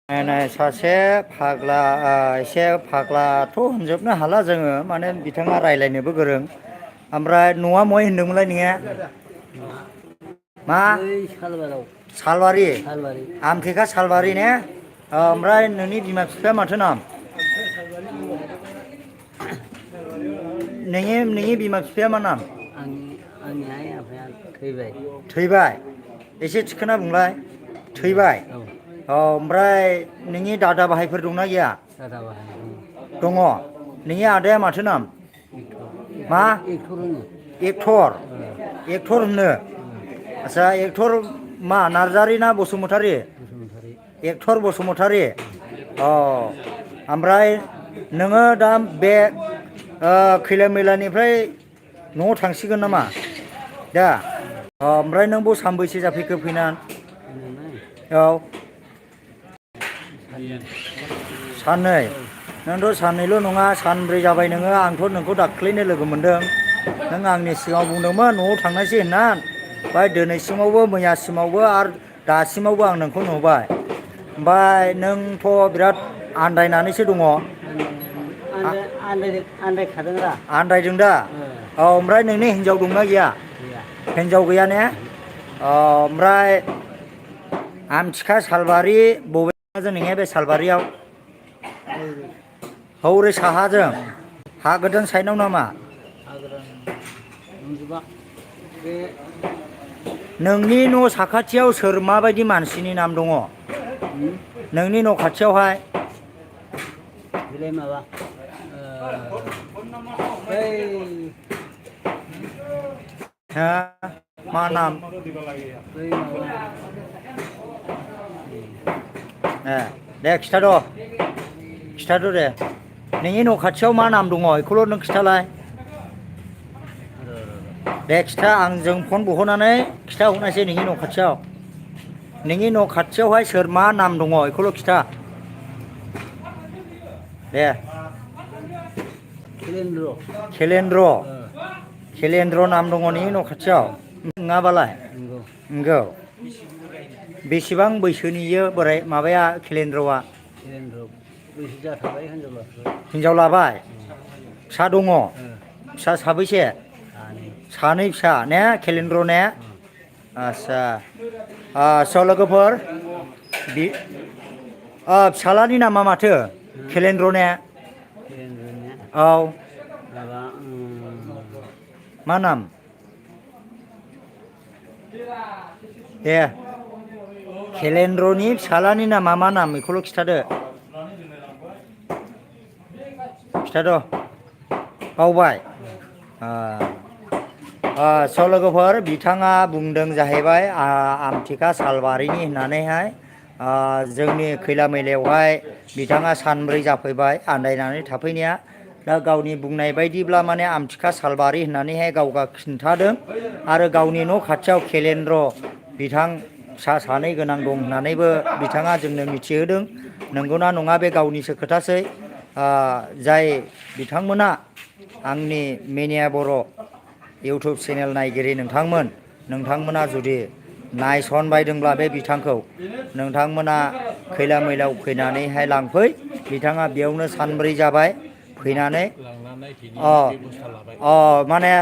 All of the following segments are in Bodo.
नै सासे फाग्ला एसे फाग्लाथ' होनजोबनो हाला जोङो माने बिथाङा रायज्लायनोबो गोरों ओमफ्राय न'आ महाय होनदोंमोनलाय नोंनिया मा सालबारि आमथेखा सालबारि ने ओमफ्राय नोंनि बिमा बिफाया माथो नाम नोंनि बिमा बिफाया मा नाम आंनि आइ आफाया थैबाय थैबाय एसे थिखोना बुंलाय थैबाय ओमफ्राय नोंनि दादा बाहायफोर दंना गैया दादा बाहाय दङ नोंनि आदाया माथो नाम मा एक्टर होनो आदसा एक्टर मा नार्जारि ना बसुमतारि एक्टर बसुमतारि अ ओमफ्राय नोङो दा बे खैला मैलानिफ्राय न'आव थांसिगोन नामा दा ओमफ्राय नों बाव सानबैसे जाफैखो फैनानै औ साननै नोंथ' साननैल' नङा सानब्रै जाबाय नोङो आंथ' नोंखौ दाख्लैनो लोगो मोनदों नों आंनि सिगाङाव बुंदोंमोन न'आव थांनायसै होननानै ओमफ्राय दिनैसिमावबो मैयासिमावबो आरो दासिमावबो आं नोंखौ नुबाय ओमफ्राय नोंथ' बिराद आन्दायनानैसो दङ आन्दायखादोंरा आन्दायदों दा औ ओमफ्राय नोंनि हिनजाव दंना गैया हिनजाव गैया ने ओमफ्राय आमथिखा सालबारि बबेजों नोंनिया बे सालबारियाव हौरै साहाजों हा गोदान साइडआव नामा नोंनि न' साखाथियाव सोर माबायदि मानसिनि नाम दङ नोंनि न' खाथियावहाय बिलाय माबा हा मा नाम दे खिथाद' दे नोंनि न' खाथियाव मा नाम दङ बेखौल' नों खिथालाय दे खिथा आंजों फन बहनानै खिथाहरनायसै नोंनि न' खाथियाव नोंनि न' खाथियावहाय सोर मा नाम दङ बेखौल' खिथा दे खेलेन्द्र नाम दङ नोंनि न' खाथियाव नङाबालाय नंगौ बेसेबां बैसोनियो बोराय माबाया खेलेन्द्रआ हिनजाव लाबाय फिसा दङ फिसा साबैसे सानै फिसा ने खेलेन्द्र ने आदसा लोगोफोर फिसालानि नामा माथो खेलेन्द्र ने औ मा नाम दे खेलेन्द्रनि फिसालानि नामा मा नाम बेखौल' खिथादो बावबाय लोगोफोर बिथाङा बुंदों जाहैबाय आमथिखा सालबारिनि होननानैहाय जोंनि खैला मैलायावहाय बिथाङा सानब्रै जाफैबाय आन्दायनानै थाफैनाया दा गावनि बुंनाय बायदिब्ला माने आमथिखा सालबारि होननानैहाय गाव खिन्थादों आरो गावनि न' खाथियाव खेलेन्द्र बिथां फिसा सानै गोनां दं होननानैबो बिथाङा जोंनो मिथिहोदों नंगौना नङा बे गावनिसो खोथासै जाय बिथांमोना आंनि मेनिया बर' इउटुब चेनेल नायगिरि नोंथांमोना जुदि नायसनबायदोंब्ला बे बिथांखौ नोंथांमोना खैला मैलायाव फैनानैहाय लांफै बिथाङा बेयावनो सानब्रै जाबाय फैनानै माने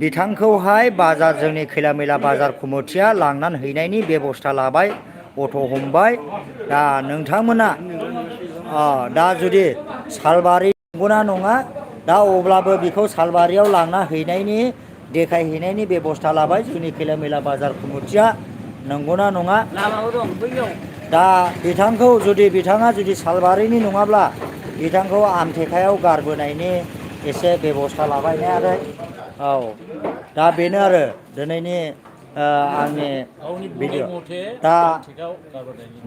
बिथांखौहाय बाजार जोंनि खैला मैला बाजार कमिटिया लांनानै हैनायनि बेब'स्था लाबाय अट' हमबाय दा नोंथांमोना दा जुदि सालबारि नंगौना नङा दा अब्लाबो बेखौ सालबारियाव लांना हैनायनि देखायहैनायनि बेब'स्था लाबाय जोंनि खैला मैला बाजार कमिटिया नंगौना नङा दा बिथाङा जुदि सालबारिनि नङाब्ला बिथांखौ आमथेखायाव गारबोनायनि एसे बेब'स्था लाबाय ने आरो औ दा बेनो आरो दिनैनि आंनि भिडिअ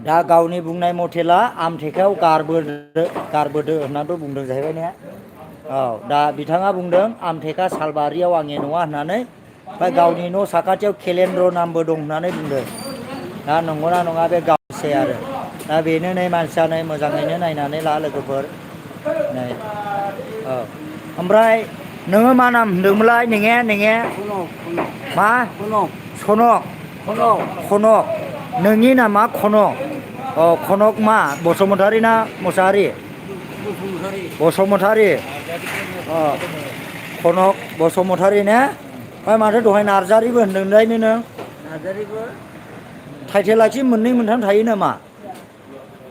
दा गावनि बुंनाय मथेला आमथेखायाव गारबोदो होननानैबो बुंदों जाहैबाय ने औ दा बिथाङा बुंदों आमथेखा सालबारियाव आंनि नङा होननानै ओमफ्राय गावनि न' साखाथियाव खेलेन्द्र नामबो दं होननानै बुंदों दा नंगौना नङा बे गावसै आरो दा बेनो नै मानसिया नै मोजाङैनो नायनानै ला लोगोफोर नै औ ओमफ्राय नोङो मा नाम होनदोंमोनलाय नोङो मा सनक नोंनि नामा खनक खनक मा बसुमतारी ना मुसाहारि बसुमतारी खनक बसुमतारी ने ओमफ्राय माथो दहाय नार्जारिबो होनदोंलायनो नों नार्जारिबो टाइटेलाखि मोननै मोनथाम थायो नामा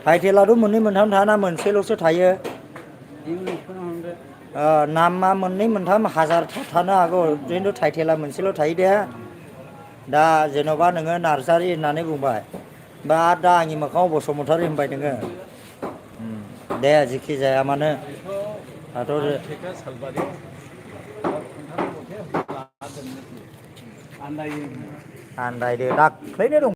टाइटेलाथ' मोननै मोनथाम थायाना मोनसेल'सो थायो बे मोनसेखौनो हमदो नामा मोननै मोनथाम हाजारथा थानो हागौ खिन्थु टाइटेला मोनसेल' थायो दे दा जेन'बा नोङो नार्जारि होननानै बुंबाय बा दा आंनि मोखाङाव बसुमतारी होनबाय नोङो दे जेखि जाया मानो दाथ' आन्दायदो दाख्लैनो दं